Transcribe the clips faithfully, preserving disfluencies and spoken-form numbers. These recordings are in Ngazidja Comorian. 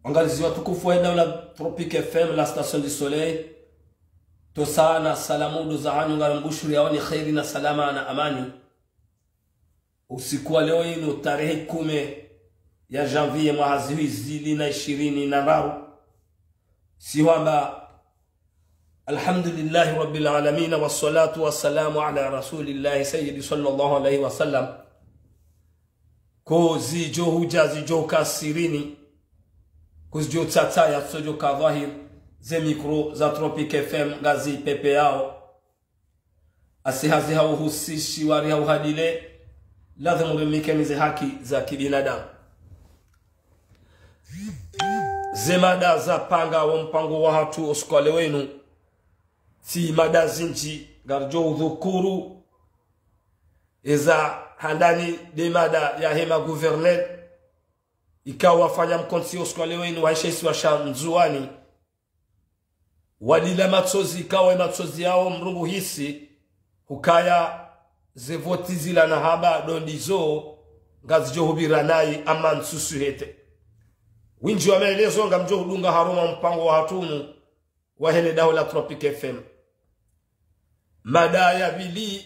Wangalizi watukufu wa daula Tropic F M, la station du soleil. Ntsontsi na salamu ndo zahanyu, ngarambushuriyao ni kheri na salama na amani. Usiku wa leo inu tarehi kume ya janvier mwaha zihwi zili na ishirini na ndraru. Sihwamba, Alhamdulillahi Rabbil Alamina, wassalatu wassalamu ala Rasulillahi Sayyidi sallallahu alayhi wa sallam. Ko zidjo hudja zidjo ka sirini, ko zidjo tsatsa ya tsodjo ka dhwahir, ze mikro za Tropic F M ngazi pepeyao. Asi hazi ha uhusishi wari ha uhadile, lazimu rimikeni ze haki za kibinadamu. Ze mada za panga wo mpango wahatru usiku wa leo inu, tsi mada zindji, ngaridjo udhukuru eza handani nde mada yahe ma gouverneur, ikao wafanya mkontsi usiku wa leo inu waishe isiwa sha Ndzuwani. Walila matsozi, ikao ye matsozi yao mdru nguhisi, hukaya ze voti zila na hamba ndo ndizo ngazidjo hupvira nayi, ama ntsusu hete. Windji wa maelezo ngamdjo hudunga harumwa mpango wahatru unu wahe le daho la Tropic F M. Mada ya pvili,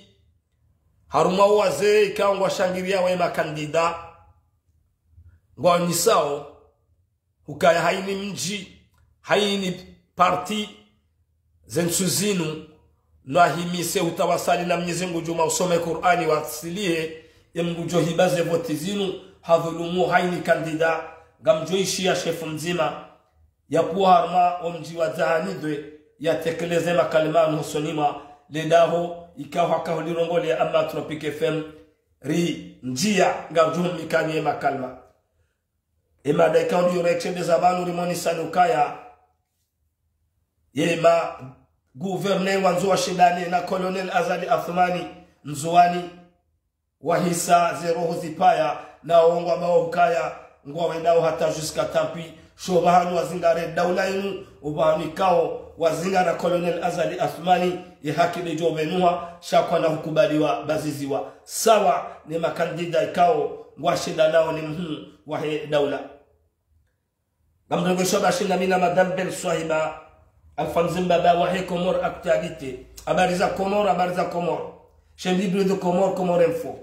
harumwa wazee ikao ngwashangiriyao ye makandida, ngwaonesao hukaya hayina mdji, hayina parti, ze ntsu zinu, nwahimise hutawasali na Mnyezi Mngu djuma usome Kur'ani wasilihe, ye Mngu djo hiba ze voti zinu, hadhulumu hayina kandida, ngamdjo ishiya shefu mdzima, ya kuwa harumwa wo mdji wa Dzahanidwe, yatekeleze makalima yanu hosoni mwa le daho, ikao haka hulirongole ama Tropic F M, ri ndjiya ngamdjo mikani ye makalima. Ye mada ikao ndiyo retshendeza pvanu rimonesani ukaya ye ma gouverneur wandzo washindane na Colonel Azali Assoumani Ndzuwani, wahisa ze roho zipvaya, na wo ngwambao ukaya ngwawendao hata jusqu'à tant pis, sho pvahanu wazingare daula inu, upvahanu ikao wazingara Colonel Azali Assoumani, ye haki ndedjo pvenuha, sha kwana hukubaliwa baziziwa. Sawa ne makandida ikao ngwashindanao ne mhuu wahe daula. Ngamrengesho bashinda mi na Madame Belle Swahiba, Alphonse Mbaba wahe Comores Actualité. Habari za Comores, habari za Comores. Chaîne libre de Comores, Comores Info.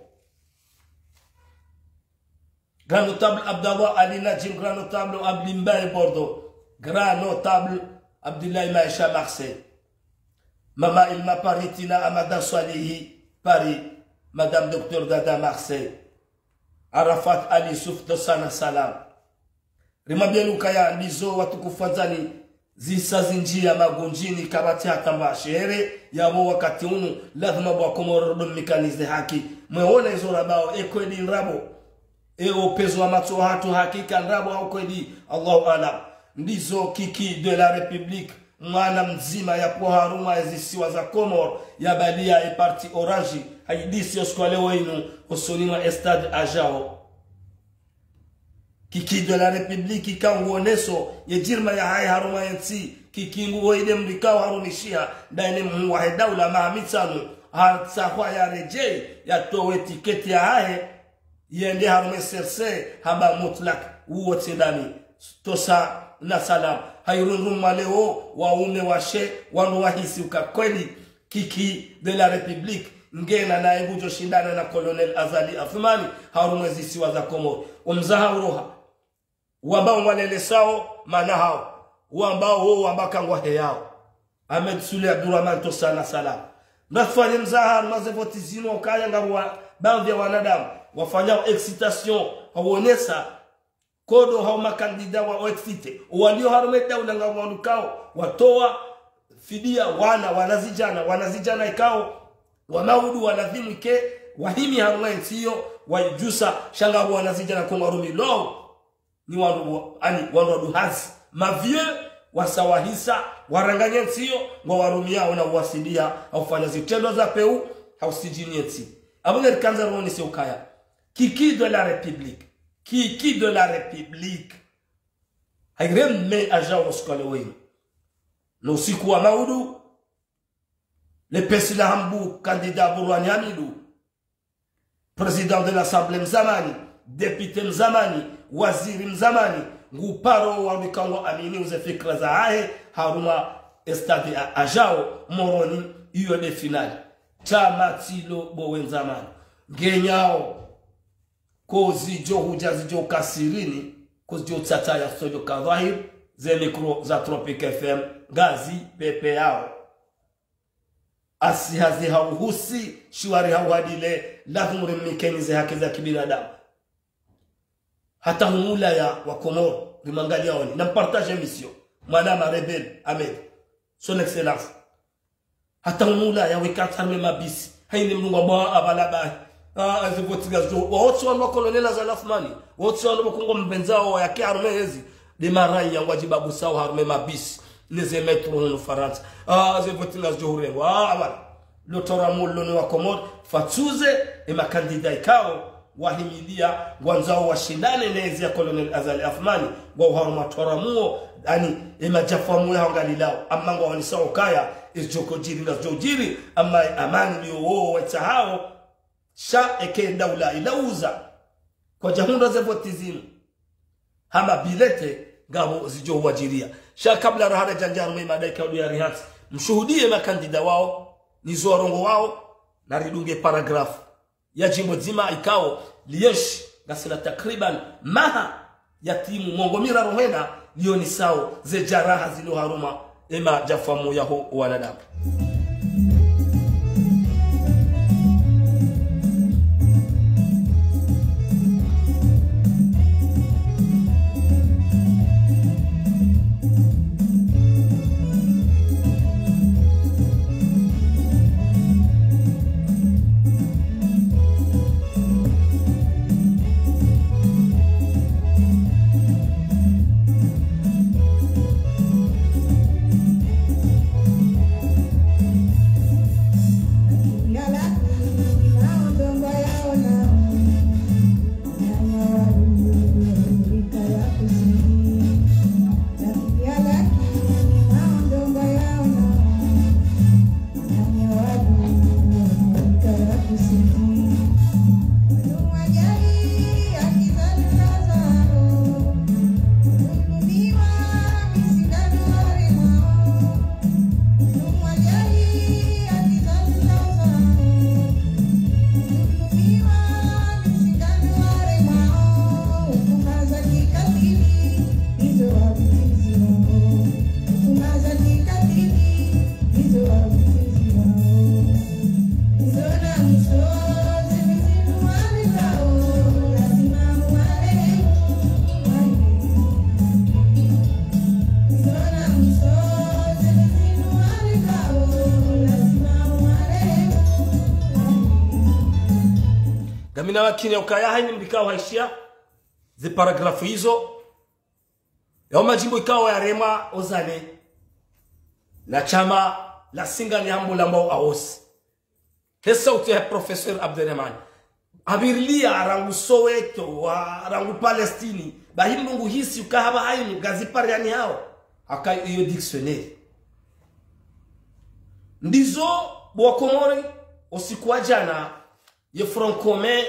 Grand notable Abdallah Ali Nadjim, grand notable Abli Mbaye Bordeaux, grand notable Abdoulaye Maïcha Marseille. Mama Ilma Paris, Tina Amada Swalihi Paris, Madame Docteur Dada Marseille. Arafat Ali Yusuf, ntsontsi na salam. Rimwambiyeni ukaya ndizo watukufu wandzani, zisa zindjiya magundjini kapvatsi hata mba shehere, yapvo wakati unu, lazima bo wa Komori ridjo mikanize haki. Mweona izo rambao, e kweli ndrabo. E upvenuzi wa matso hatru hakika ndrabo au kweli, Allahu aalam. Ndizo Kiki de la République, mwana mdzima yapvo harumwa ezisiwa za Komori, yabaliya e parti Orange, hayidisi usiku wa leo inu, hosoni mwa e stade Ajao. Kiki de la République, ikao nguoneso ye djirma yahahe harumwa ye ntsi. Kiki nguwo inde mdru ikao harumishiha, ndayine mhuu wahe daula maha mitsanu, hatsahwa yaredjeyi, yatowe tiketi yahahe, yende harumwa C R C, hamba mutlak, uwo tsi ndami. Ntsontsi na salam. Hayirundru mwa leo, waume washe, wandru wahisi uka kweli, Kiki de la République, ngena naye ngudjo shindana na Colonel Azali Assoumani, harumwa ezisiwa za Komori. Omzaha uroha. Wambao ngwalelesao, mana hao. Wambao wo wamba kangwaheyao. Ahmed Soulé Abdourahamane, ntsontsi na salam. Nafanye mzaha, maze voti zinu ukaya ngapvo wa, baadhwi ya wanadamu, wafanyao excitation, hawonesa, kodo hao makandida wa excité. Owalio harumwa e daula ngapvo wanu ikao, watowa fidiya wana, wanazidjana, wanazidjana ikao, wa maudu walazimu ike, wahimi harumwa e ntsi iyo, wayidjusa, sha ngapvo wanazidjana ikao ngwarumilwao ni wandru wa, ani, wandru wa duhazi. Ma vieux, wasawahisa, waranganya e ntsi iyo, ngwawarumiyao na uwasaidia, haufanya zitrendwa za pewu, hausidjini e ntsi. Apvo ngarikandza ruonese ukaya. Kiki de la République. Kiki de la République. Hayireme Ajao usiku wa leo inu. No usiku wa maudu, le pesi la hambu candidat Bourhane Hamidou, président de l'Assemblée mzamani, député mzamani, waziri mzamani, Ngu paro wandru ikao ngwa amini uze fikira zahahe, harumwa estade a, ajao, Moroni, iyo nde finale. Tama tilo bo wendza mana. Ngenyao, ko zidjo hudja zidjo ka sirini, ko zidjo tsatsa ya studio ka dhwahir, ze mikro za Tropic F M, ngazi pepe yao. Asi hazi hauhusi, shiwari hauhadile, lazimu rimnikeni ze haki za kibinadamu. Hata hunu Ulaya wa Komoro, rimangaliaoni. Na mpartage émission. Mwana ma rebelle, Ahmed. Son Excellence. Hata hunu Ulaya weka harumwa mabisi. Haini mdru ngwamba abala bahi. Ah, eze voti ngazidjo. Wao tsi wanu wa Colonel Azali Assoumani. Wao tsi wanu wa kungo mbendzao yake harumwa ezi. Nde maraya ngwadjibabusao harumwa mabisi. Neze metro hunu Farantsa. Ah, eze voti ngazidjo hurengwa. Ah, abala. Lo twaramua loni wa Komoro. Fatsuze, e makandida ikao wahimilia, ngwandzao washindane nezi ya Colonel Azali Assoumani, ngwao harumwa twaramua, ani, e madjafamu yaho ngalilao, ama ngwaonesao ukaya, ezidjo djiri ngazidjo djiri, ama e amani ndiyo wao waitsahao, sha eka e daula ilauza, kwadjahundra ze voti zinu. Hama bilete, ngapvo zidjo wadjiria. Sha kabla rahara djandja harumwa e mada ikao ndo ya rihantsi. Mshuhudie makandida wao, nizo warongoao, na ridunge paragrafu ya djimbo dzima ikao lienshi ngasina takriban maha ya timu mengo miraru hwenda lionesao ze djaraha zilo harumwa e madjafamu yaho wanadamu. Ngamina makini ya ukaya haini mdru ikao haishia ze paragrafu izo. Yao madjimbo ikao yaremwa ozane na shama la Singani hambo lambao aosi. He sauti ya Professeur Abderemane. Abirilia rangu Soweto, wa rangu Palestini. Bahi mdru nguhisi ukaya hapva haini ngazi pariani hao. Haka iyo dictionnaire. Ndizo bo wa Komori, usiku wa djana, ye Front Commun,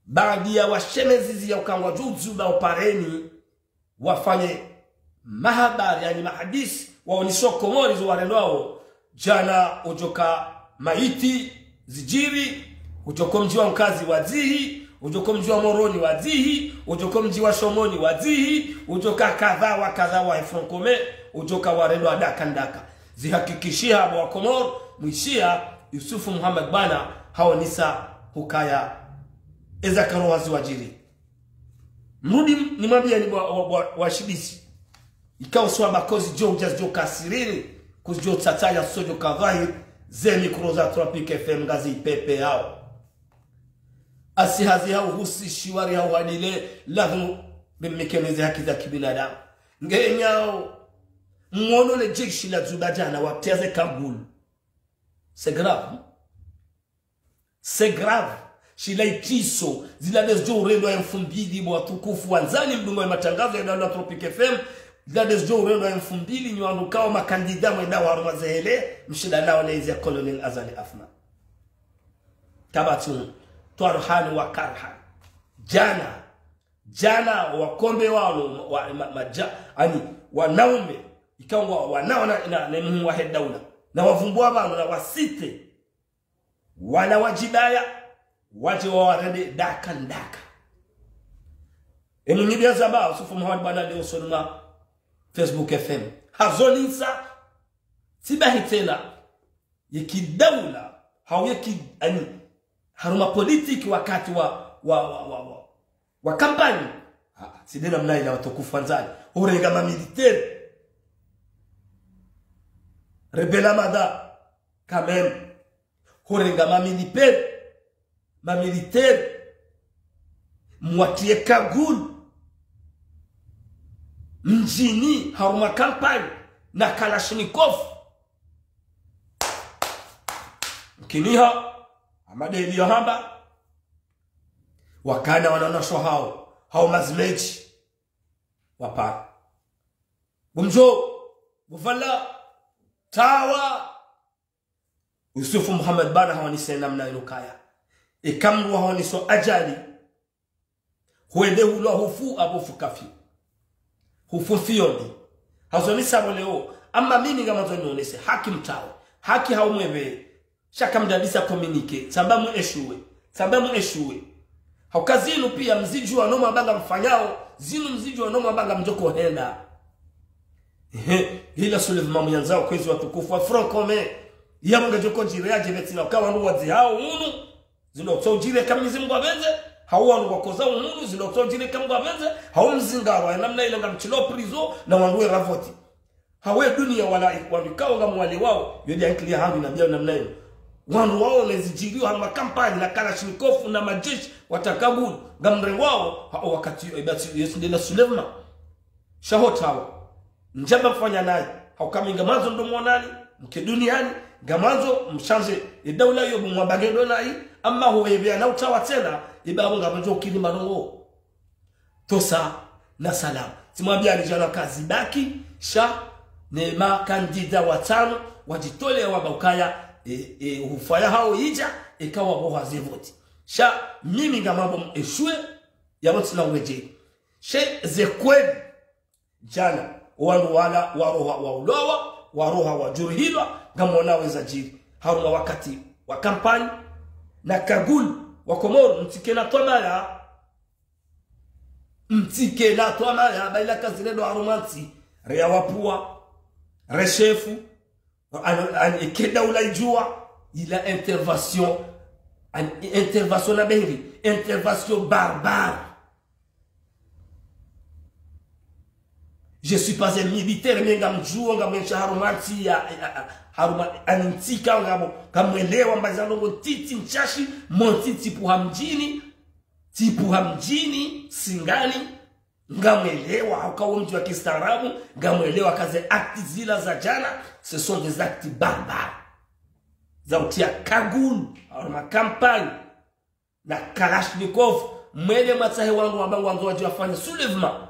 baadhi ya washemezi ya ukangwa djudju ba upareni, wafanye mahabari, yani mahadisi, waonesao Komori zo warendwao. Djana udjoka maiti zidjiri, udjoka mdji wa Nkazi wadzihi, udjoka mdji wa Moroni wadzihi, udjoka mdji wa Shomoni wadzihi, udjoka kadha wa kadha wa Front Commun, udjoka warendwa ndaka ndaka. Zihakikishiha bo wa Komori, mwishia Yusufu Muhammad Bwana haonesa hukaya eza karoha ziwadjiri. Mrudi m-, nimwambie ni wa, wa, wa, washibisi. Ikao swaba ko zidjo udja zidjo ka sirini, ko zidjo tsatsa ya studio ka dhwahir, ze mikro za Tropic F M ngazi pepe yao. Asi hazi hauhusi, shiwari hauhadile, lazimu rimnikeni ze haki za kibinadamu. Ngenyao, mwono le jeshi la Dzuba djana watia ze kagulu. C'est grave. C'est grave. Shila itriso, zila ndezidjo urendwa ya mfumbili bo watukufu wandzani mdungao ye matangazo ya daula Tropic F M, zila ndezidjo urendwa ya mfumbili nyi wandru ikao makandida mwendao harumwa zehele, mshindanao nezi ya Colonel Azali Assoumani. Tabatun, twarhan wa karhan. Djana, Djana wakombe wanu, wa, ma, madja, ani, wanaume, ikao ngwa, wanao na, na, na muhuu wahe daula. Na wavumbua pvanu, na wasite. Wala wadjidaya, wadje wawarende daka ndaka. Enu nibia zamba, Yusufu Muhammad Bwana leo usoni mwa Facebook F M. Hazonisa, tsi bahi tsena, ye kidaula, hau ye ki, ani, harumwa politiki wakati wa, wa, wa, wa, wa, wa kampanyi. Ah, tsi nde namna ila watukufu wandzani. Hurenga mamilitaire. Rebela mada, quand même. Hurenga mamilitaire. Mamilitaire. Mwatrie kagulu. Mdjini, harumwa kampanyi. Na Kalachnikov. Mkiniha, Ahmad Eli yohamba, wakana wananasho hao, hao mazimedji, wapara. Bumjo, bupvala, tawa. Yusufu Muhammad Bwana haonise namna inu kaya. Eka mndru haoniso ajali, hwende hulwa hufu apvo fukafi. Hufu fioni. Hazonisa pvo leo. Amma mimi ngamandzo nionese. Haki mtawe. Haki haumwepve. Sha kamdadisa communiqué. Tsamba mu échoué. Tsamba mu échoué. Hauka zinu pia mzidjua no mwamba ngamfanyao. Zinu mzidjua no mwamba ngamdjoko henda. Ehe. Ila soulèvement muyandzao kwezi watukufu wa Front Commun. Yapvo ngedjoko djiri yadje pvetsina. Uka wandru wadzihao unu. Zindro kutso udjiri eka Mwenyezi Mungu apvendze, hau wandru wakoza uhuru, zindro kutso udjiri eka Mungu apvendze, hau mzingaro, ya namna ile ngamtsilwa prison, na wandru wera voti. Hawe dunia wala wandru ikao ngamwalewao, yo dia nkili ya hangu inambia namna ile. Wandru wao ne zidjiriyo harumwa kampanyi, na Kalachnikov, na madjeshi, wa takabulu, ngamrengwao, hau wakati yo, ibati, Yesu ndena soulèvement. Sha ho tawa. Ndjamba mfanya nayi. Hauka mi ngamwandzo ndo mwonani, mke duniani, ngamwandzo mshandze, e daula yo bumwamba ngendo nayi, amma ho ebe ana utawa tsena, eba abo ngamwandzo ukiri marongo. Tosa na salama. Tsimwambia ni djana kazi baki, sha, ne makandida watsanu, wadjitole wamba ukaya, e, e, hufaya hao idja, eka wapvoha ze voti. Sha, mimi ngamwambo mu échoué, yapvo tsina uwedje. She, ze kweli, djana, wandru wala, waroha, waulawa, waroha, wadjuruhilwa, ngamwona weza djiri. Harumwa wakati wa kampanyi, na kagulu, wa Komoro, mtsike na twamaya. Mtsike na twamaya, ba ila kazi lendo harumwa ntsi, reya wapvua, re shefu, an, an, eke daula idjua, ila intervention, an, intervention na beheri, intervention barbare. Je suis pas un militaire, mais ngamdjuo, ngamwensha harumwa ntsi ya, ya, ya, harumwa, ani ntsi ka ngapvo, ngamwelewa mbaza ndrongo ntiti ntsashi, mo ntiti pvuha mdjini, tsi pvuha mdjini, Singani, ngamwelewa, hauka wo mdji wa kistaarabu, ngamwelewa kaze actes zila za djana, ce sont des actes barbares. Za utia kagulu, harumwa kampanyi, na Kalachnikov, mwende mwatsahe wandru wamba ngwandzo wadje wafanye soulèvement.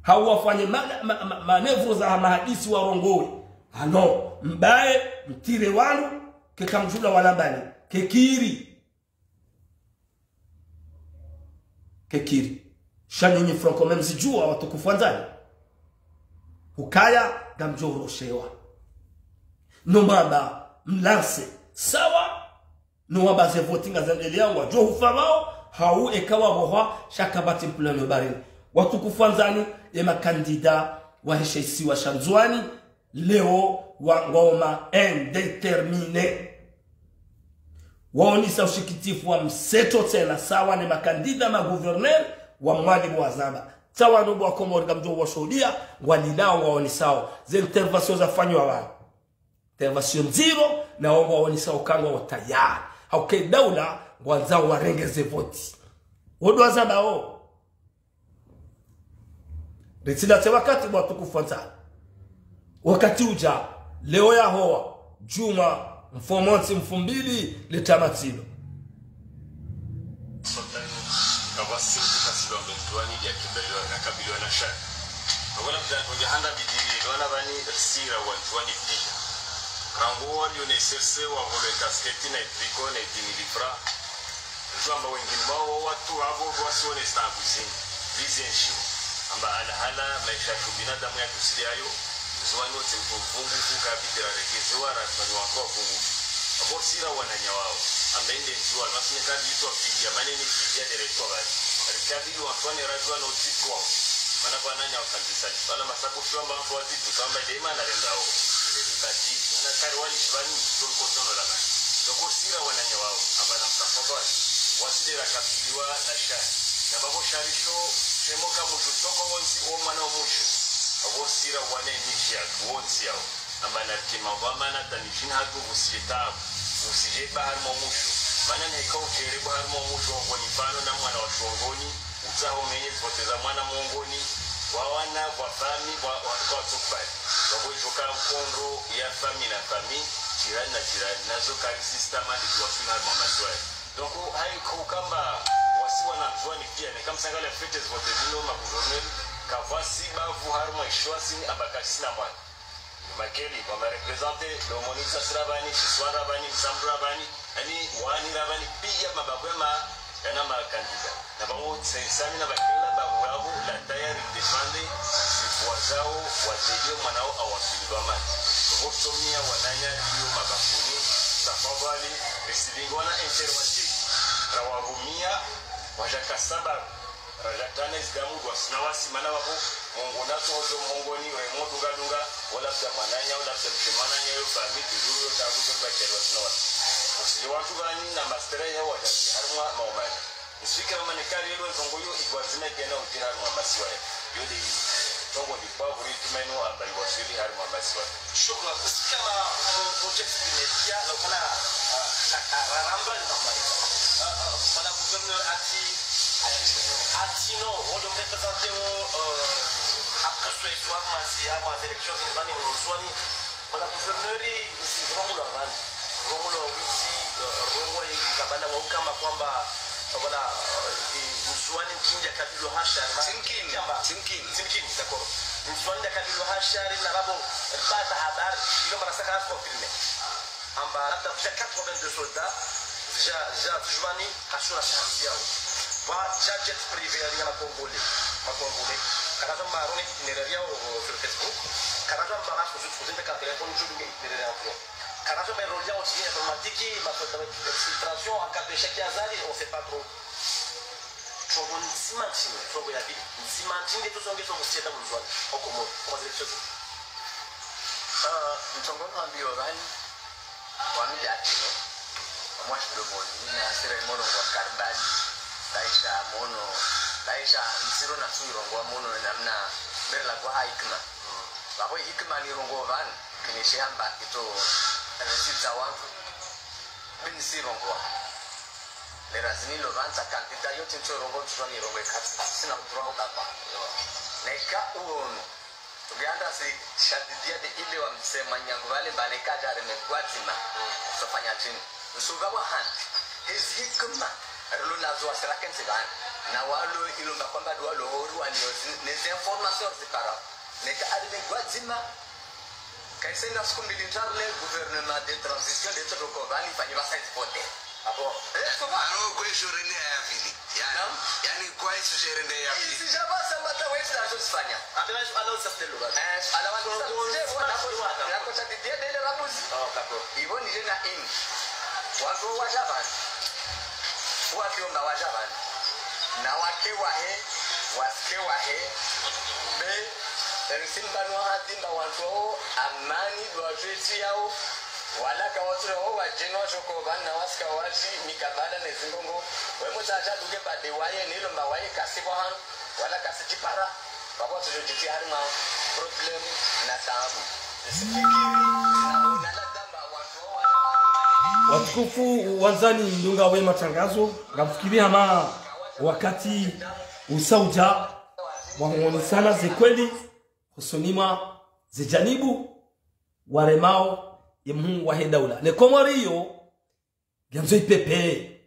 Hau wafanye ma, ma, ma, manœuvre za mahadisi warongowe. Ano, mbaye, mtire wandru, keka mdjula wala mbani, kekiri. Kekiri. Sha nyinyi Front Commun mzidjua watukufu wandzani. Ukaya ngamdjo uroshewa. No mwamba mlance. Sawa. No wamba ze voti ngazendeleao wadjo hufa wao. Hau eka wapvoha sha kapvatsi mpulano barini. Watukufu wandzani ye makandida wahe she isiwa sha Ndzuani. Leo wa, ngwao ma indéterminés. Waonisa ushikitifu wa mseto tsena sawa ne makandida ma gouverneur wa Mwali wa Zamba. Sawa no bo wa Komori ngamdjo washuhudia, ngwalilao waonisao. Ze intervention zafanywa wa. Intervention ndziro, na wao waonisao ka ngwao tayari. Hauka e daula, ngwandzao warenge ze voti. Wo ndo wa Zamba o. Ritsi latse wakati watukufu wandzani. Wakati udja, leo yahowa, djumwa, mfumontsi, mfumbili, le tamatsilo. Sultani, kavasi mtu kasilwa mbentwani ya kibelwa na kabilwa na shari. Agola mdani, onja handa bidiri, lwana vani, risira, wantwani pia. Rangu wali unesese, wa volo kasketi na itriko na idini lifra. Amba wengine wao watu abo wasione stabu zini, lizenshi. Amba alahala maesha ya binadamu ya tusili ayo, Ndzuwani wontsi mtu mpungufu kabidi raregeze wa rafani wako wapungufu. Abo sira wananya wao, amba inde Ndzuwani, wasine kabidi twa fidia, mana ni fidia nde retwa bali. Rikabidi wafane radjuwa no tiko wao. Mana wananya wakandzisa. Wala masabu shiwa amba mtu wazitu, kamba dema na rendao. Inde ribati, mana kari wali shibani, tonko tono la bani. Doko sira wananya wao, amba na mtafadhali. Wasile rakabiliwa na shari. Na babo shari sho, shemoka mudju toko wontsi, o mwana o mudju. Abo sira wane nijia, wontsi yao. Amba na tima, bwa mana tani jini hatu busije tabu, busije bahari mo mudju. Mana neka ujere bahari mo mudju, ongoni mfano na mwana wa shongoni, utsaho menye zipoteza mwana mongoni, wa wana, wa fami, wa, wa, wa tukubali. Wabo ijoka nkondo ya fami na fami, jirani na jirani, nazo kari sista mandi kwa suna harumwa masiwa. Donc, hayi ko kamba wasi wana Ndzuwani pia, neka msangala fete zivote zino ma gouverneur, kavwasi bavu harumwa ishwasini amba kasina mwana. Makeli, wa ma représenter, lo Monisa sira bani, Shiswara bani, Msambura bani, ani wani ra bani, pia mabavu ya ma, yana ma candidat. Na bawo, se, sami na bakila bavu yabo, la tayari défendre, sifwa zao, watelie mwanao awasili bamani. Votomia wananya iyo mabavuni, tafadhali, risilingo wana interwatik, rawarumia, wajakasaba, rajakana izidamu, dwa sina wasi mana wabo, mongo nato hozo mongoni, remo dunga dunga, wala fya mwananya, wala fya mshe mwananya, yo fami, tujuru yo tabu, yo kwa kya dwa sina wasi. Musili wantu bani na mastere ya wajasi, harumwa maumani. Nisifikira mana kari yelo nzongo yo igwazina igena ujira harumwa masiwa ya. Yo de tongo di kwa buri tumeno amba iwasili harumwa masiwa ya. Shukran. Kusikama mu-, mu-, text media, na ukana, ah, ah, ah, raramba ni mama. Ah, ah, bwana gouverneur ati, ati no, wodo mreprésenter wo, euh, après ce soir, mazi, harumwa élection, ni bani mzwani, bwana gouverneur, ni si rongo la bani. Rongo la wizi, eh, rongo la kabala wa ukama kwamba, eh, bwana, eh, Ndzuwani mkinja kabilo hasha, ma-, Tsimkini, kiamba, tsimkini. Tsimkini, d'accord. Ndzuwani kabilo hasha, na babo, pata habari, ilo marasaka confirmé. Amba, labda, déjà quatre-vingt-deux soldats, déjà, déjà, Ndzuwani, assurance yao. Wa, déjà jet privé ya ma Congolais, ma Congolais. Karaza marone itinéraire yao, euh, sur Facebook. Karaza mba, sur Facebook, sur téléphone, je vais itinéraire en. Karaza mba, rôle yao, c'est informatique, ma, infiltration, en cas d'échec, ya Azali, on sait pas trop. Tsongo ndzima ntsini, tsongo ya pili. Ndzima ntsini, nde tsongo, tsongo, tsienda Ndzuwani, au Komoro, kwa zile tsongo. Ah, ntsongo no ambiwa bani, wami datino, mwashi domoni, na sira imono wa karbani, baisha mono, baisha ntsiro na sui rongo wa mono, namna, mbere la kwa hikma. Babo hikma ni rongo bani, kinishe hamba ito, risitsa wantu, bin si rongo wa. Lera zini lo bantsa kandida yo tintso rongo, tso ni rongo ekati, sina kutura ho baba. Neka uono. Uganda si shadidia de ile wa msema nyangu vale mbale kaja reme gwadzima. Sofanya tini. Nsuga wa handi. Hizi hikma. Rilo nazo wa sera kense bani. Na walo ilo mba kwamba duwa lo hori wa niozi. Nezi information zipara. Neka arime gwadzima. Kaisenda siku mbili ntaru le gouvernement de transition de Tsodoko vani fanyi vasa iti vote. Abo. Eh, so va. Aro kwe shorende ya vili. Yani, Naam. Yani kwa isu shorende ya vili. Isi jaba sambata wa isi nazo sifanya. Ambe wa isu ala usa fitelo ba. Eh, so ala wa So, usa so, fitelo so, ba. So, so, so, Nako cha didie dele rabuzi. Oh, kako. Ivo ni jena ini. Wantu wa jabani. Wa kiomba wa jabani. Na wake wahe, wasike wahe. Be, erisimba no hadimba wantu wa amani, dwa jweti yao. Wala kawatsu na wo wajeni wa shoko vani na wasika waji mikabala ne zingongo. We mutsaja duge bade waye nilo mba waye kasi kwa hanu. Wala kasi jipara. Babo tsujo jiti harima problem na taabu. Sifikiri na unala damba wantu wa watukufu wandzani mdunga we matangazo. Ngamfikiri hama wakati usauja wa huonesana ze kweli hosoni mwa ze janibu waremao ye mhuu wahe daula. Ne Komori yo, ngiandzo ipepeye.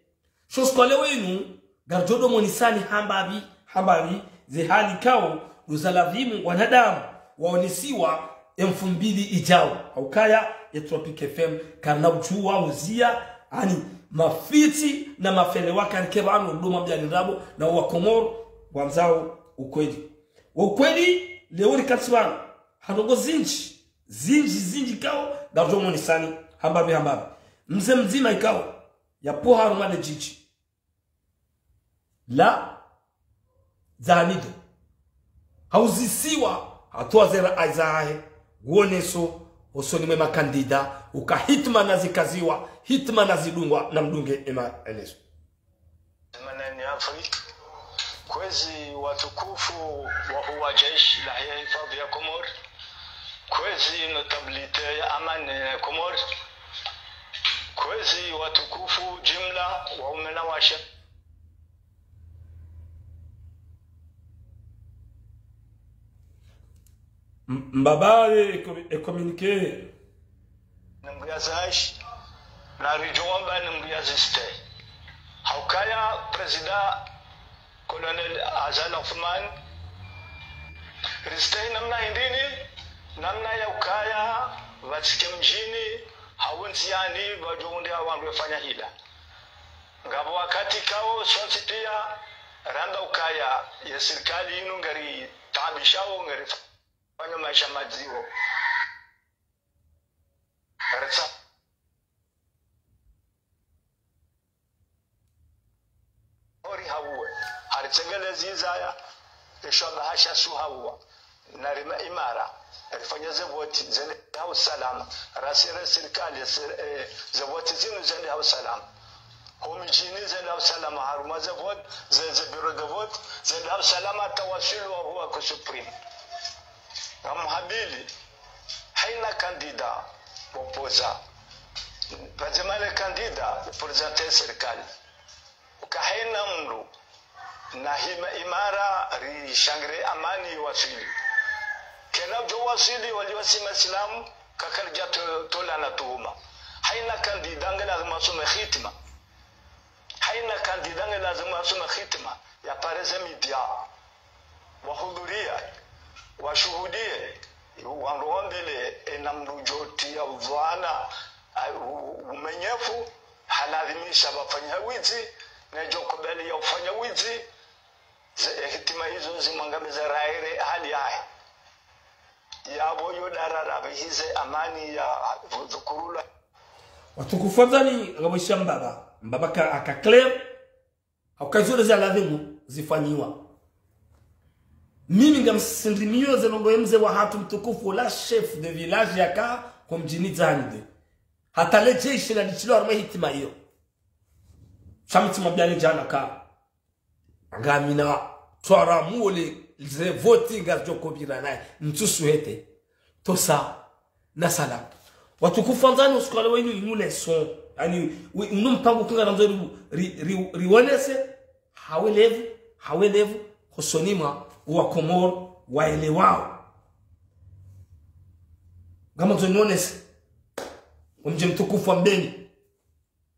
Sho siku wa leo inu, ngarijo do monisani hambapvi, hambapvi, ze hali kao, ndo za lazimu wanadamu waonesiwa ye mfumbili ijao. Haukaya, ye Tropic F M, karina ujuwa, uziya, ani, Mafitsi na mafele wakari ke pvanu ndo mambiyani ndrabo na wa Komoro wandzao ukweli. Ukweli, leo rikantsi pvanu. Ha ndrongoo zindji, zindji, zindji ikao, ngarudjo mwonesani, hambapvi, hambapvi. Mze mdzima ikao, yapvo harumwa le djidji la Dzahanido. Hauzisiwa, hatowa ze rayi zahe, nguoneso, hosoni mwe makandida, uka hitma nazikaziwa, hitma nazidungwa, namdunge ema eneso. Manani Afrika, kwezi watukufu wa huwa jeshi la hifadhi ya Komori, kwezi notabilité ya amani ya Komori, kwezi watukufu jimla wa umena washa. M-, mbaba ye eko-, e communiqué. Ni mbuya zashi, na ridjo wamba ni mbuya ziste. Haukaya président Colonel Azali Assoumani, riste namna hindrini, namna ya ukaya, pvatsike mdjini, hau ndziani, pvadjo unde hau wandru wefanya hila. Ngapvo wakati kao sontsi piya, ramba ukaya, ye sirikali inu ngaritaabishao, ngarifanyao maesha madziro. Ngaritsa- ori hauwe. Haritsengelezi izaya, esho bahasha su hauwa. Na rima imara, rifanye ze voti, zende ha usalama. Rasire sirikali, sir-, eh, ze voti zinu zende ha usalama. Ho midjini zende ha usalama, harumwa ze voti, ze, ze bureau de vote, zende ha usalama, tawasulu wa huwa ku supprimer. Ngamhambili, haina kandida opposant. Pvadzima le kandida, représenter sirikali. Uka haina mndru na hima imara rishangire amani iwaswili. Kena udjo waswili wali wasi maislamu, kakaridja to-, tolana tuhuma. Haina kandida nge lazima asome hitma. Haina kandida nge lazima asome hitma. Yapare ze média. Wahudhurie, washuhudie, wandru wambele, ena mndru djoti ya udhwana, a, u-, umenyefu, halazimisha pvafanya widzi, nedjo kubali ya ufanya widzi, ze, e, hitima izo zimwangamiza raire hali yahe. Yapvo yo darara pvihize amani ya vu-, dhukurula. Watukufu wandzani, ngapvo isha mbaba, mbaba ka, aka clair, hauka izo nde za lazimu zifanyiwa. Mimi ngamsindimiyo ze ndrongoo ye mze wahatru mtukufu la chef de village yaka ho mdjini Dzahanido. Hata le jeshi la litilo harumwa hitima iyo. Sha mi tsimwambiyani djana ka. Ngamina twara muole ze voti ngazidjo kopvira naye. Ntsusu hete. Tosa na salam. Watukufu wandzani, usiku wa leo inu, inu leçon. Yaani, wi-, inu mpango kunga nandzo ri-, ri-, ri-, riwonese, hawelevu, hawelevu, hosoni mwa wa Komoro, waelewao. Ngamandzo niwonese, omdji mtukufu wa Mbeni,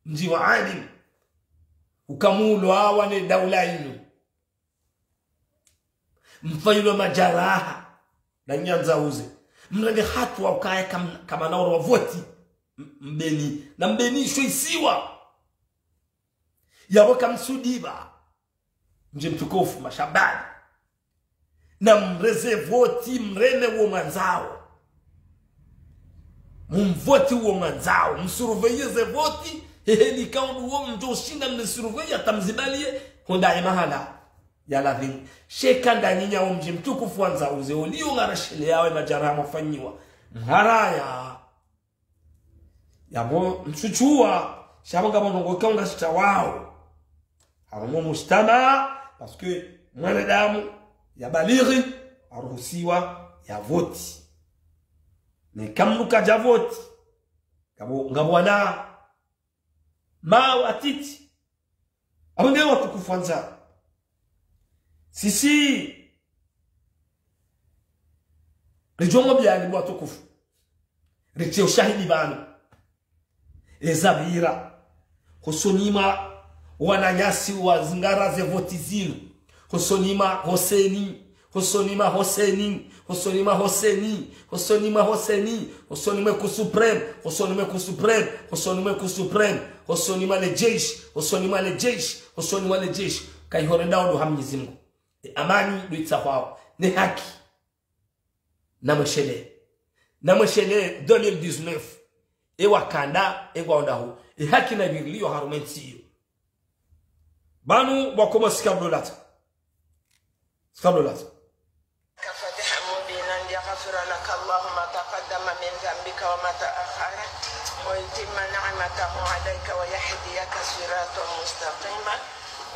mdji wa alimu, uka mulo awa ne daula inu. Mfanyilwa majaraha na nyandza uze. Mrende hatu wa ukaya kam-, kamana oro wa voti. M-, Mbeni. Na Mbeni isho isiwa. Yapvo kamsudiba. Mdji mtukufu mashabani. Na mreze voti, mreme uwo mwandzao. Mumvoti uwo mwandzao. Msurveiller ze voti. Heheli kaundu uwo mdjo ushinda mnisurveiller hata mzibaliye. Honda ye mahala ya lazimu. Sheka ndanyinya wo mdji mtukufu wa Ndzauze, oliyo ngarashile yawe majaraha mwafanyiwa. Mharaya. Yapvo mtsutsua, sha pvo ngapvo ndrongoo ikao ngashitawao. Harumwa mujtamaa, parce que mwanadamu ya balighi, aruhusiwa ya voti. Neka mndru kadja voti. Ngapvo, ngapvo wana ma watiti. Apvo nde watukufu wandzani. Sisi, ridjo mwambiyani bo watukufu. Ritse ushahidi pvanu. Eza pvira. Hosoni mwa wananyasi wazingara ze voti zinu. Hosoni mwa ho CENI. Hosoni mwa ho CENI. Hosoni mwa ho CENI. Hosoni mwa ho CENI. Hosoni mwe Cour suprême. Hosoni mwe Cour suprême. Hosoni mwe Cour suprême. Hosoni mwa le jeshi, hosoni mwa le jeshi, hosoni mwa le jeshi. Kayihorenda ondo ha Mnyezi Mungu. E amani ndo itsahwao. Ne haki. Namweshele. Namweshele deux mille dix-neuf. E wakanda, e ngwaondaho. E haki na iviriliyo harumwa entsi iyo. Pvanu wakomwa sika mlolata. Sika mlolata. كفاتحة مبينا ليغفر لك الله ما تقدم من ذنبك وما تأخر ويتم نعمته عليك ويهديك صراطا مستقيما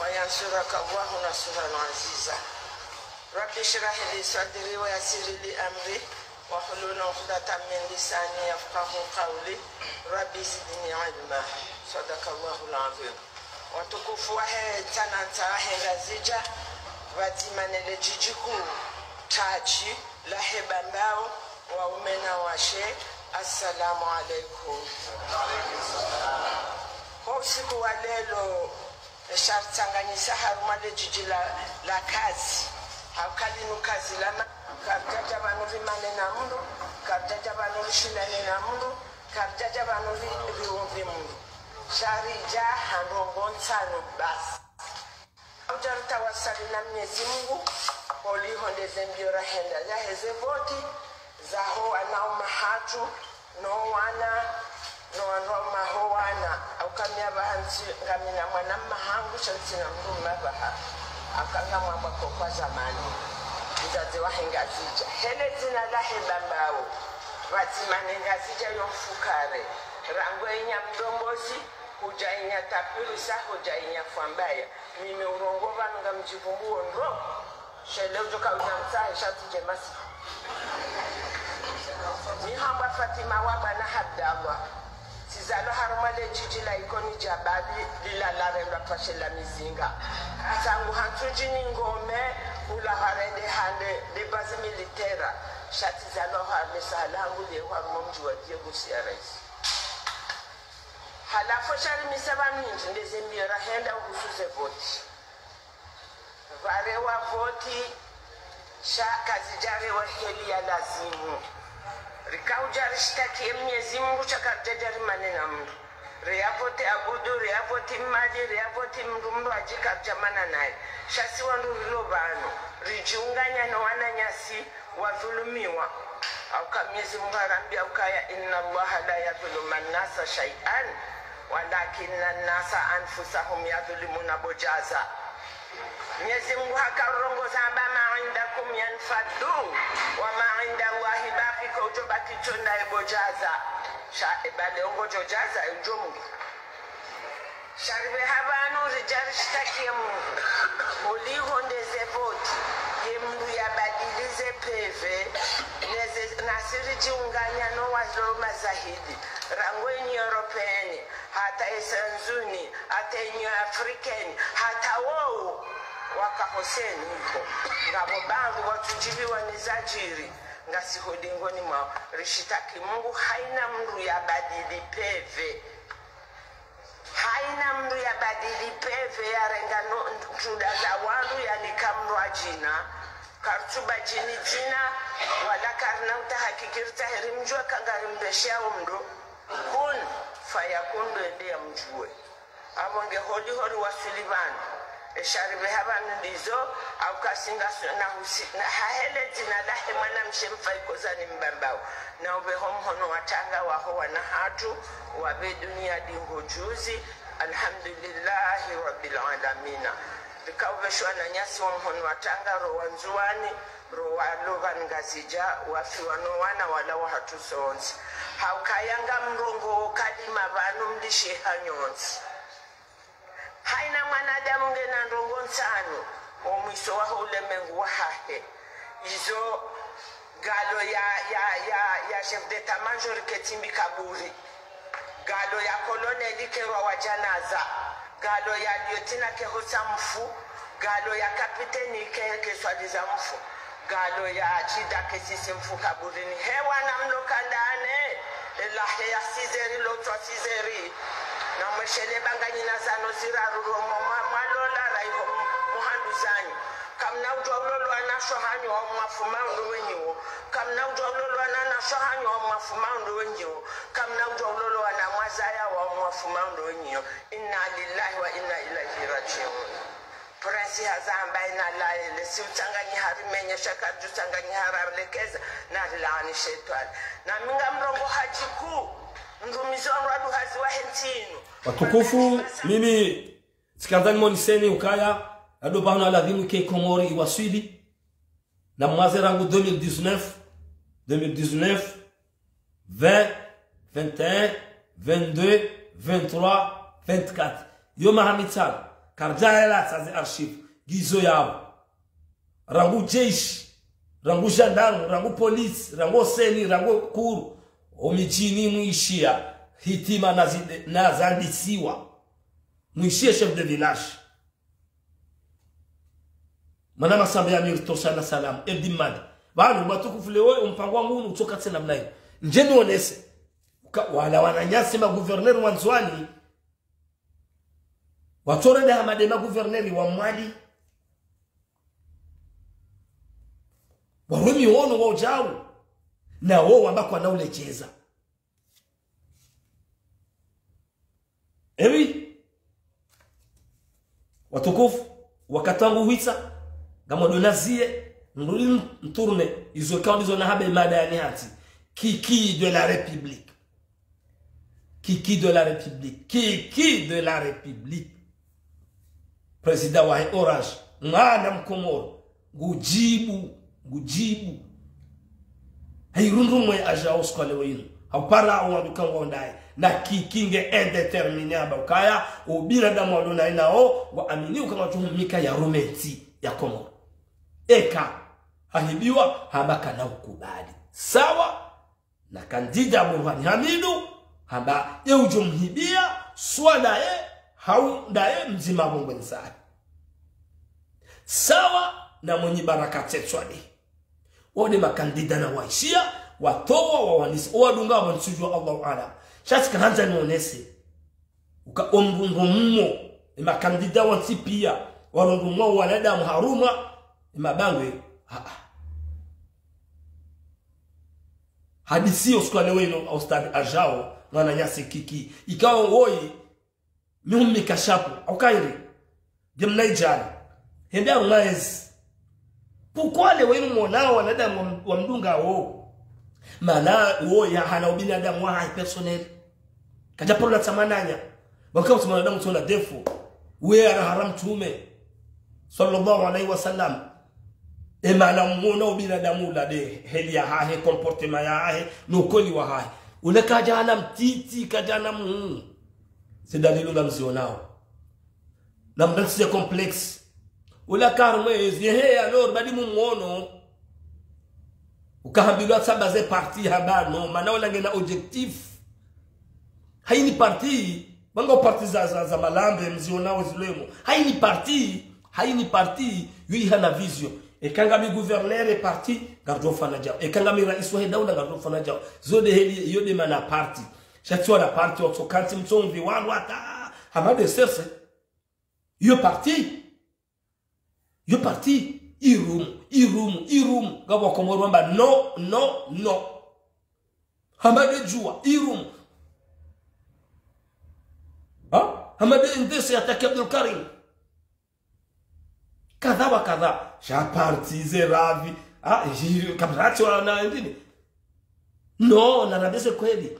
وينصرك الله نصرا عزيزا. رب اشرح لي صدري ويسر لي أمري واحلل عقدة من لساني يفقه قولي. رب زدني علما. صدق الله العظيم. Watukufu wahe ntsanantsa wahe Ngazidja, pvadzima ne le djidji kuu, tadji, lahe Bambao, waume na washe, assalamu alaikum. Ho usiku wa lelo, e sha ritsanganyisa harumwa le djidji la, la kazi, hauka linu kazi la ma-, karidjadja pvanu rimane na mndru, karidjadja pvanu rishindane na mndru, karidjadja pvanu ri-, riunvi mndru. Sha ridja ha ndrongoo ntsanu basi. Udja ritawasali na Mnyezi Mungu, holiho nde ze mbio rahenda, zahe ze voti, zaho wana wa mahatru, no wana, no wandru wa maho wana, hauka mi apvaha ntsi, ngamina mwana mma hangu, sha ntsina mndru mme apvaha, hauka ngamwambwa kokwa zamani, mdzadze wahe Ngazidja. He le dzina lahe Bambao, pvadzima ne Ngazidja yo mfukare, rangu e Nyamdombozi, hudja e Nyatapirisa, hudja e Nyafwambaya. Mimi urongoa pvanu ngamdjivumbuo ndro. Sha le udjo ka unyamtsahe sha tsidje masi. Mi hambwa Fatima wa bwana Abdallah. Tsizalwa harumwa le djidji la Ikoni Djabali, lila larendwa twashe la mizinga. Tsangu hantsu djini ngome, hula harende hande, de base militaire. Sha tsizalwa harumwa saha langu liye harumwa mdji wa Diego Sierres. Halafu sha rimisa pvanu ndji nde ze mbio rahenda uhusu ze voti. Pvarewa voti, sha kazidjarewa heli ya lazimu. Rika udja rishitakiye Mnyezi Mungu, sha karidjadja rimane na mndru. Reya voti Abudu, reya voti Mmadi, reya voti mndru, mndru adji karidjamana naye. Sha si wandru rilo pvanu, ridjiunganya no wananyasi, wadhulumiwa. Hauka Mnyezi Mungu harambia ukaya, إن الله لا يظلم الناس شيئا ولكن الناس أنفسهم يظلمون. Bo Djaza. Mnyezi Mungu hakarongoa zamba, ما عندكم ينفد وما عند الله باق, ko udjo baki tsi ndaye bo Djaza. Sha eba le ongo djo Djaza, udjo Mungu. Sha ripveha pvanu ridja rishitakiye Mungu. Holiho nde ze voti, ye mndru yabadili ze P V, neze, nasi ridjiunganya no walo mazahidi, rangu Union Européenne, hata États-Unis, hata Union Africaine, hata wowo waka hoseni ho. Ngapvo pvandru watsudjiviwa ni zadjiri, ngasi ho dingoni mwawo. Rishitaki Mungu, haina mndru yabadili P V. Haina mndru yabadili P V yarenga no, ntunda za wandru yanika mndru adjina. Karitsubadili dzina, wala karina utahakiki ritsahe rimdjuwe ka ngarimresheyao mndru. Kun fayakun ndo ende yamdjuwe. Apvo nge holiho riwaswili pvanu. E sha ripveha pvanu ndizo, hauka si ngasi na husi, na ha hele dzina lahe mwanamshe mfa ikozani mbambao. Na upveho mhono wa tanga waho wana hatru, wapve dunia dingo juzi, alhamdulillahi rabbil alamina. Rika upvesha wananyasi wa mhono wa tanga ro wa Ndzuwani, ro walo pvanu Ngazidja, wafiwa no wana wala wahatru sontsi. Haukaya ngamrongoo kalima pvanu mlishe ha nyontsi. Haina mwanadamu ngena ndrongoo ntsanu, o mwiso waho ulemengu wahahe. Izo, ngalo ya, ya, ya, ya chef d'état-major ketsi mbi kaburi. Ngalo ya colonel kerwa wa djanaza. Ngalo ya lieutenant kehosa mfu. Ngalo ya capitaine ke, keswaliza mfu. Ngalo ya djida kesisi mfu kaburini. He wana mlo kandani. Elahe ya six heures, lotswa six heures. Namweshele ba nganyina zano ziraru ro mwa, mwa, mwalola raiho mu, muhanduzanyi. Kamna udjuwa ulolo anashwa hanyu wa mwafu maundro wenyiwo. Kamna udjua ulolwa na nasho hanyu wa mwafu maundro wenyiwo. Kamna udjua ulolwa na mwazaya wa mwafu maundro wenyiwo. Inna lillahi wa inna ilaihi rajiun. Prince hazamba ina laele, si utsanganyiha rimenyesha, kadju tsanganyiha rarlekeza, na rilani shetwani. Na mi ngamrongoa hadji kuu, mrumizi wa mradu hazi wa hentsi inu. Watukufu, mimi tsikandza nimoneseni ukaya, ado pvanu ladhimu ke Komori iwaswili. Na mwaze rangu deux mille dix-neuf, deux mille dix-neuf, vingt, vingt et un, vingt-deux, vingt-trois, vingt-quatre. Yo maha mitsanu, kardja hela tsaze archive, ngizo yapvo. Rangu jeshi, rangu gendarme, rangu police, rangu CENI, rangu kuru. Omidjini mwishia, hitima na zi-, na zandisiwa. Mwishie chef de village. Mana masambe ya Mirto sana salamu, Eldimadi. Pvanu, watukufu leo, ompango wangu unu utsoka tsena mnayi. Ndje nionese. Uka, wala wananyasi ma gouverneur wa Ndzuani. Watsore de hamade ma gouverneur wa Mwali. Warumi wono wa ujau. Na wo wamba kwana ulejeza. Ewi. Watukufu, wakati wangu hwitsa, ngamdjo nazie, nrudi ntourne, izo ikao ndizo nahabe mada ya nihantsi. Kiki de la République. Kiki de la République. Kiki de la République. Président wahe Orange, mwana Mkomoro, ngudjibu, ngudjibu. Hairundru mwe adja usiku wa leo inu. Haupara awo waduka ngwa ondaye. Na Kiki nge indéterminé hamba ukaya, obinadamu walo naye nao, waamini uka ngwadjo humika ya rume ntsi ya Komoro. Eka, hahibiwa, hamba kana ukubali. Sawa, na kandida Burhani Hamidu, hamba ye udjo mhibia, swa ndaye, hau ndaye mdzima bongwe nsahi. Sawa na Mwinyi Baraka Tsetswade. Wo nde makandida na waishia, watowa, wawanisa, owadunga apvo ntsudjua Allahu aalam. Sha tsika handza nionese. Uka omrungo mmo, emakandida wontsi pia, warungo mmo wanadamu harumwa, emabangwe, ha, ha. Hadisi yo usiku wa leo inu, Ustadh Ajao, mwananyasi Kiki. Ikao woyi, mi humnika shapo, au kairi, nge mnaidjana. Hende harumwa ezi. Pourquoi leo inu mwonao wanadamu wa m-, wamdunga wo? Mana wo ya hana ubinadamu wahahe personnel. Kadja paro na tsamananya. Baka usi mwanadamu tsona défaut. We ara haram tume. Sallallahu alayhi wa sallam. Emana mwona ubinadamu ula nde heli yahahe, comportement yahahe, no ukweli wahahe. Ule kadja hana mtiti, kadja hana muhuu. Ze dalilu ngamzionao. Na mdantsi ya complexe. Ula karmwe, zihe alors, badi mumwono. Ukahambilwa tsamba ze parti hamba no, mana ula ngena objectif. Haini parti, banga parti za, za, za malambe, mzionao zilwemo. Haini parti, haini parti, yo ihana vision. Eka ngami gouverneur parti, ngardjo fanya djao. Eka ngami rais wahe daula, ngardjo fanya djao. Zo nde heli, yo nde mana parti. Sha tsi wana parti, watsokantsi mtsomvi, wanu hata, hama nde sese. Yo parti. Yo parti. Irumu, irumu, irumu. Ngapvo Komoro wamba no, no, no. Hama nde djua, irumu. Ha? Hama nde ndese attaquer Abdul Karim. Kadha wa kadha. Sha parti ze ravi. Ah, ji-, kabratsi wana ndini. No, na rabese kweli.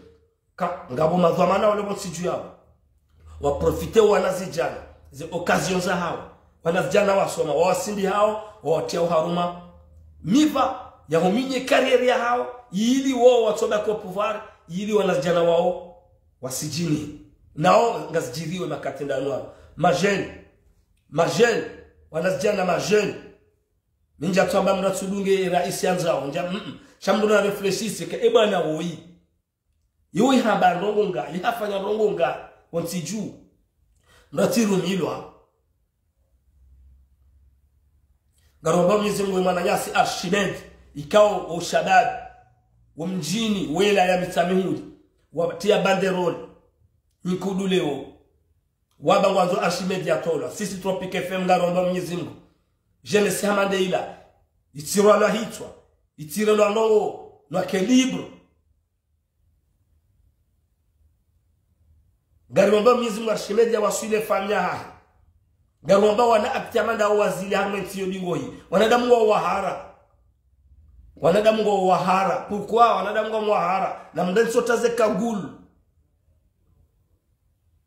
Ka, ngapvo madhwamana wale pvo tsidju yapvo. Waprofite wanazidjana. Ze occasion zahao. Wanazidjana wasoma. Wawasindi hao. Wawatia uharumwa. Miva. Yahuminye carrière yahao. Ili wo watsoba ko pouvoir. Ili wanazidjana wao. Wasidjini. Nao ngazidjiriwe makati ndanu wao. Ma jeunes. Ma jeunes, wanazidjana ma jeunes. Mi ndja tsamba mndru atsudunge raisi yandzao, ndja, mm, mm. Sha mndru na réfléchisse ke, e bwana woyi. Yoyi hamba ndrongo nga, yi hafanya ndrongo nga, wontsi dju. Mndru atsirumilwa. Ngaromba Mwenyezi Mungu mwananyasi Archimède, ikao o shababi, wo mdjini, wela ya Mitsamihuli, watia banderole, nikudu leo. Wamba ngwandzo Archimède yatolwa. Sisi Tropic F M ngaromba Mwenyezi Mungu. Jeunesse hama nde ila. Itiro lwa hitswa. Itiro lwa ndrongo, lwa ke libre. Ngarimomba Mwenyezi Mungu arishemeze ya waswili famiyi yahahe. Ngarimomba wana akti amanda wazili harumwa entsi yo dingohi. Wanadamu ngwao wahara. Wanadamu ngwao wahara. Pourquoi wanadamu ngwao wahara? Na mndru ntsi otaze kagulu.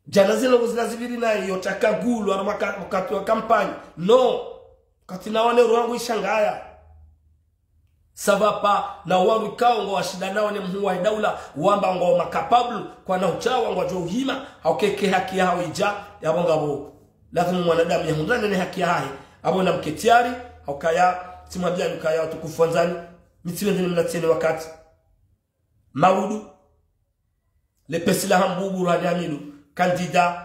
Djana zinu ngozina zipviri nayo, yotsa kagulu, harumwa ka-, wakati wa kampanyi. No. Wakati naone roho yangu ishangaya. Ça va pas, na wandru ikao ngwao washinda nao ne mhuu wa daula, wamba ngwao ma capable, kwana utsawa ngwadjo uhima, hauka eka haki yahawo idja, yapvo ngapvo. Lazimu mwanadamu yahundrane ne haki yahahe, apvo namke tayari, haukaya, tsimwambiani ukaya watukufu wandzani, mi tsipvendze nimlatseni wakati. Maudu, le pesi la Hambubu Rwanda Hamidu, candidat,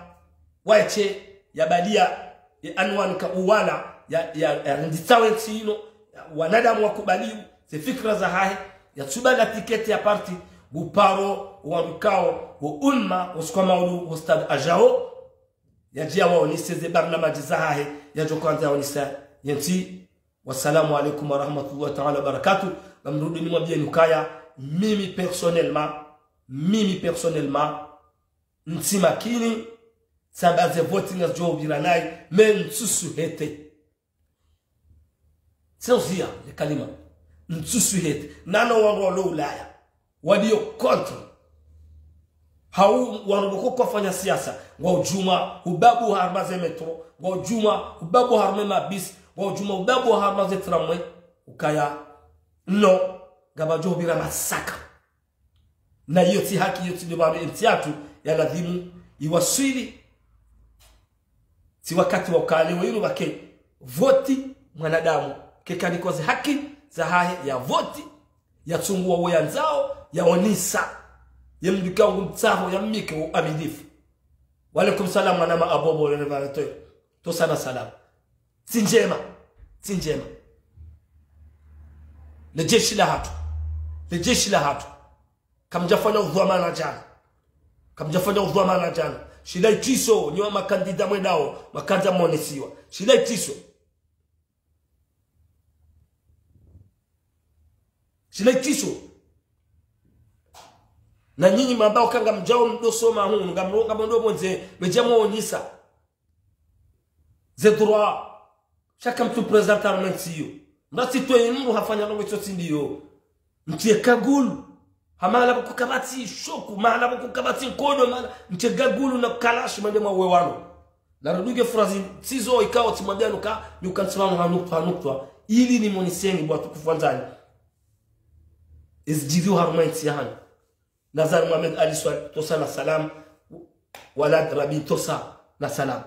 waye tsi, ya baliya, ye anwani ka uwana, ya, ya, ya rinditsa we ntsi inu, ya wanadamu wakubaliyo, ze fikira zahahe, ya tsuba na tiketi ya parti, ngu paro, wandru ikao, wo umma, wo usiku wa maudu, wo stade Ajao, yadje yawaonese ze barnamaji zahahe, yadjo hwandza yaonese, ye ntsi, Wassalamu alaikum warahmatullahi taala wabarakatuh. Ngamrudi nimwambieni ukaya, mimi personnellement, mimi personnellement, ntsi makini, samba ze voti ngazidjo upvira nayi, mais ntsusuhete. Seuziya le kalima. Ntsusuhete. Nano wandru walo Ulaya. Waliyo contre. Hau wanu boko kwafanya siasa, ngwao udjuma ubabu harumwa ze métro, ngwao udjuma ubabu harumwa mabisi, ngwao udjuma ubabu harumwa ze tramway, ukaya, no, ngapvadjo upvira masaka. Na iyo tsi haki, iyo tsi nde pvanu entsi yatru, ya lazimu iwaswili. Tsi wakati wa ukaya leo inu pvake voti mwanadamu, keka nikoze haki zahahe ya voti, ya tsunguwa wo yandzao, ya onesa. Ye mndru ikao ngu mtsaho, ya mnike wo uaminifu. Wa alaikum salam, mwana ma abobo, le revarateur. Tosa na salam. Tsi ndjema. Tsi ndjema. Le jeshi lahatru. Le jeshi lahatru. Kamdjafanya udhwamana djana. Kamdjafanya udhwamana djana. Shilai tiso, nyi wa makandida mwendao, makandida monesiwa. Shilai tiso. Shilai tiso. Na nyinyi mambao uka ngamdjao mdo soma hunu, ngamro-, ngamdo pvondze, medja mwonesa. Ze droit. Shaka mtsu présenter harumwa entsi iyo. Mrasi twe mndru hafanya ndrongo itso tsi ndiyo. Mtrie kagulu. Ha mahala pvoko kapvatsi shoku, mahala pvoko kapvatsi nkodo, mahala. Mtrie kagulu na kalashi mwende mwawe wanu. Na rudunge phrase tsizo ikao tsimwambiani uka, ni uka ntsi pvanu ha nuktwa, ha nuktwa. Ili nimoneseni bo watukufu wandzani. Ezidjiriyo harumwa entsi yahanyu. Nazar Mohamed Ali Swal, tosa na salam. Walad Rabi, tosa na salam.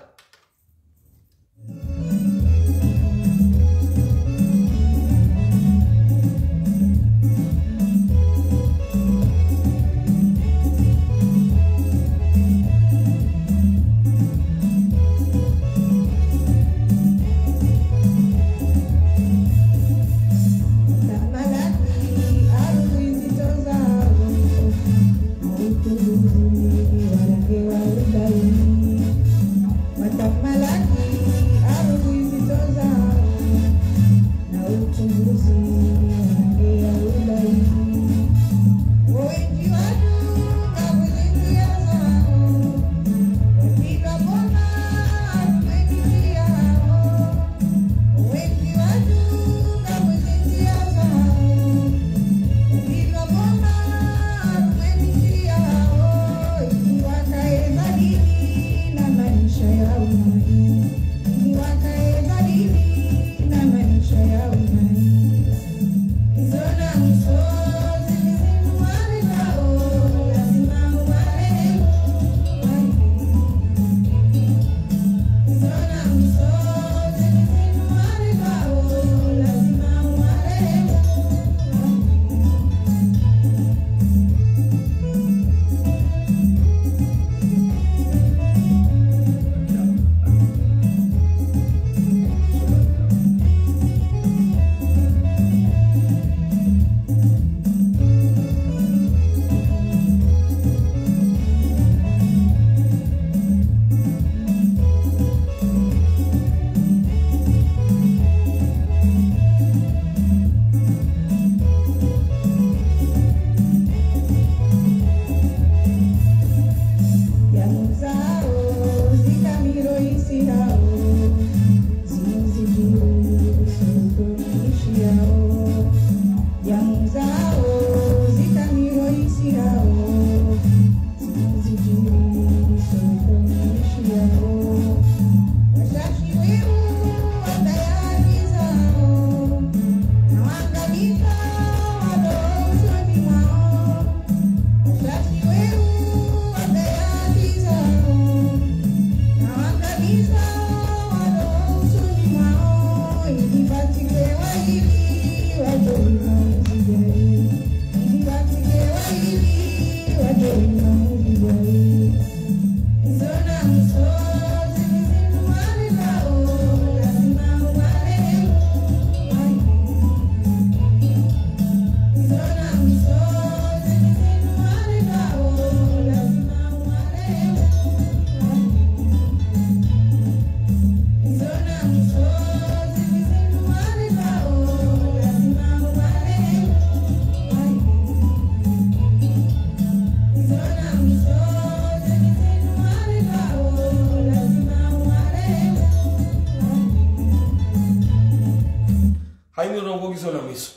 Hayini ndrongoo ngizo na mwiso.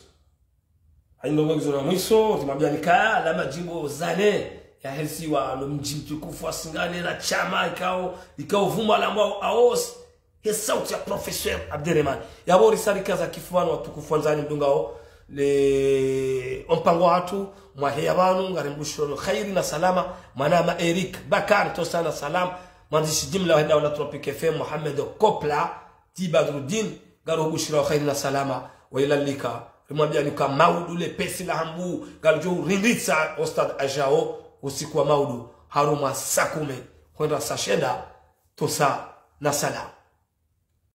Hayini ndrongoo ngizo na mwiso, rimwambiani ka la madjimbo zane ya hesiwa lo mdji mtukufu wa Singani la shama ikao, ikao vumba la mbao aos, he sauti ya Professeur Abderemane. Yapvo risarika za kifuani watukufu wandzani mdungao, le ompango hatru, mwaheya pvanu, ngarimbushiro khairi na salama, mwanama Eric Bakar, tosa na salama, mwandzishi jimla wa henda wa la Tropic F M, Mohamed Kopla, Ti Badruddin, ngaro bushira wa khairi na salama, wa ila lika. Rimwambiani ka maudu le pesi la hambu, ngalijo rinritsa Ustadh Ajao, usiku wa maudu, harumwa saa kume, hwenda saa shenda, tosa na salama.